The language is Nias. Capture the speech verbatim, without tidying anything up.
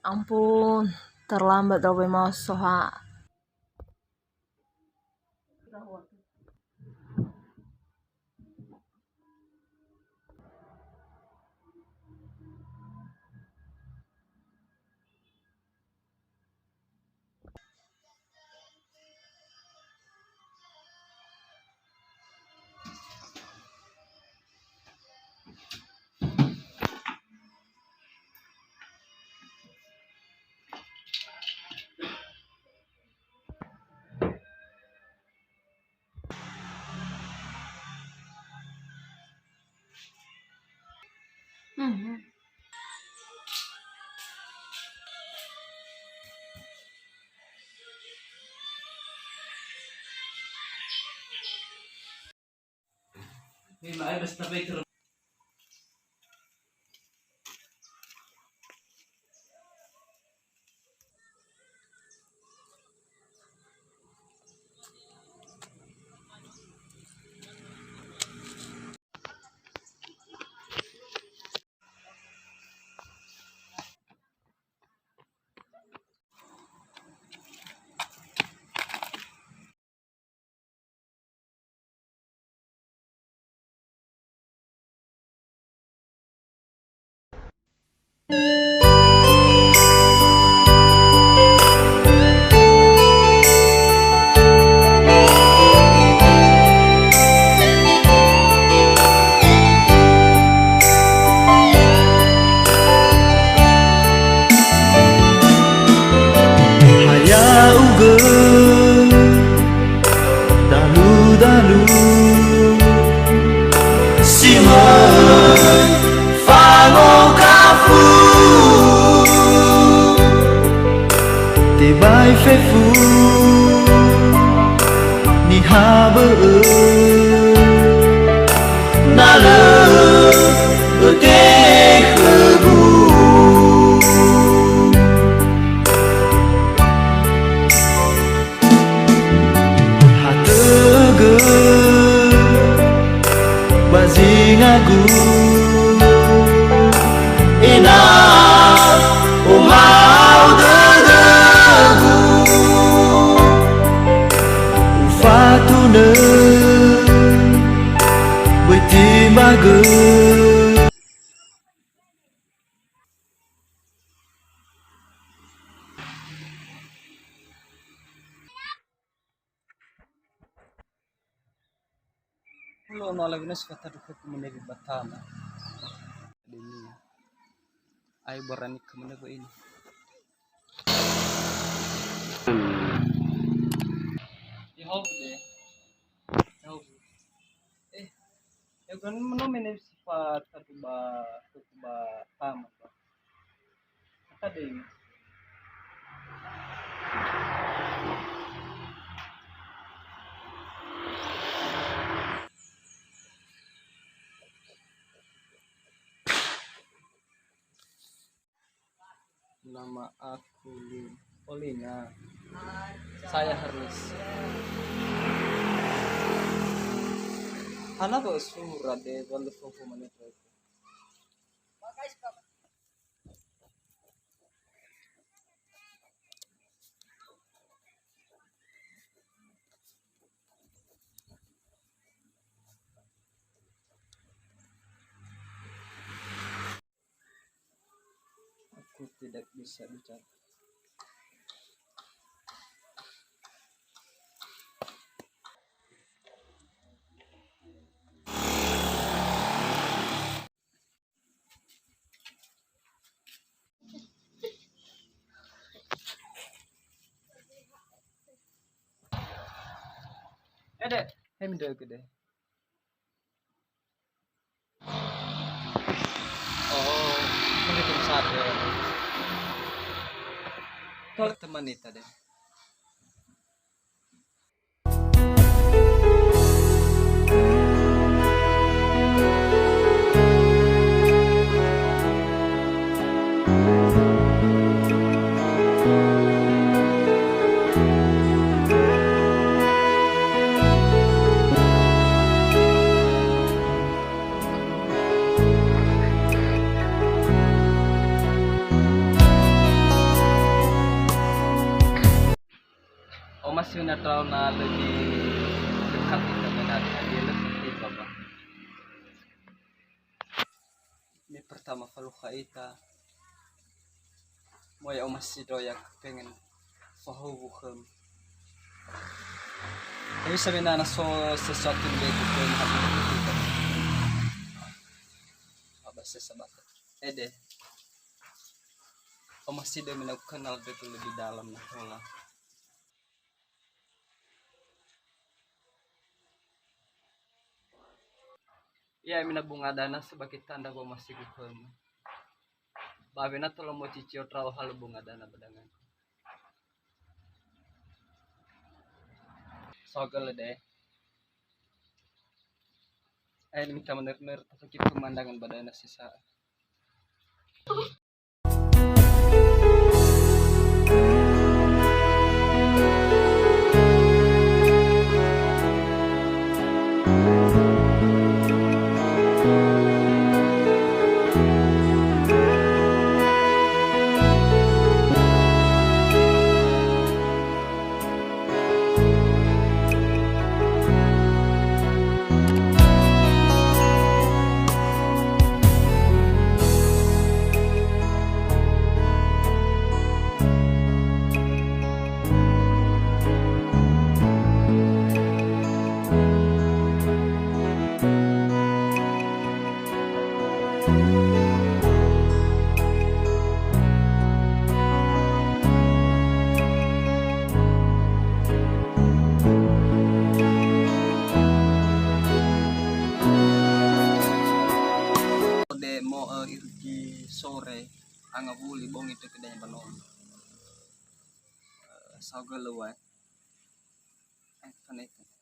Ampun, terlambat dawe mau soha. Mhm. Ha ya'ugö dalu-dalu si möi fangokafu, tebai fefu niha bö'ö, na lö ötekhögu. Hatögö ba zingagu, ena'ö oma'ö dödögu. Ufatunö böi timbagö. Hulö no ala winas fatadu khöku menewe ba tama. Demi. Ai borani ke menewe ini. Ihau de. Ihau. Eh, ya kan meno mene sifat satu ba, satu ba tama. Tadeng. Nama aku Lin. Oh, Lina. Saya Harnis. Hana ba surat de, wanda fofo mana itu. Aku tidak bisa bicara. Ede, hem deh gede. Oh, mending satu. Kalau teman itu deh. Pasti na terlalu na lebih dekat kita dengan dia lebih apa. Ini pertama falukha ita. Moya Oma Sido ya kepengen fahuwu khöm. Tapi sebenarnya so sesuatu yang dia kepengen habis itu. Apa sih sahabat? Ede. Oma Sido mina kenal betul lebih dalam nah, hola. Ya, mina bunga dana sebagai tanda bahwa masih guhem. Ba wena tolo mo cicio trao halo bunga dana badangan. Sogel deh. Eh, minta mener-mener, tapi pemandangan badangan sisa. Ode mo, eh, irugi sore, angawuli bongi tökö daya banoni. Eh, saoga lua, eh. Eh, faneka.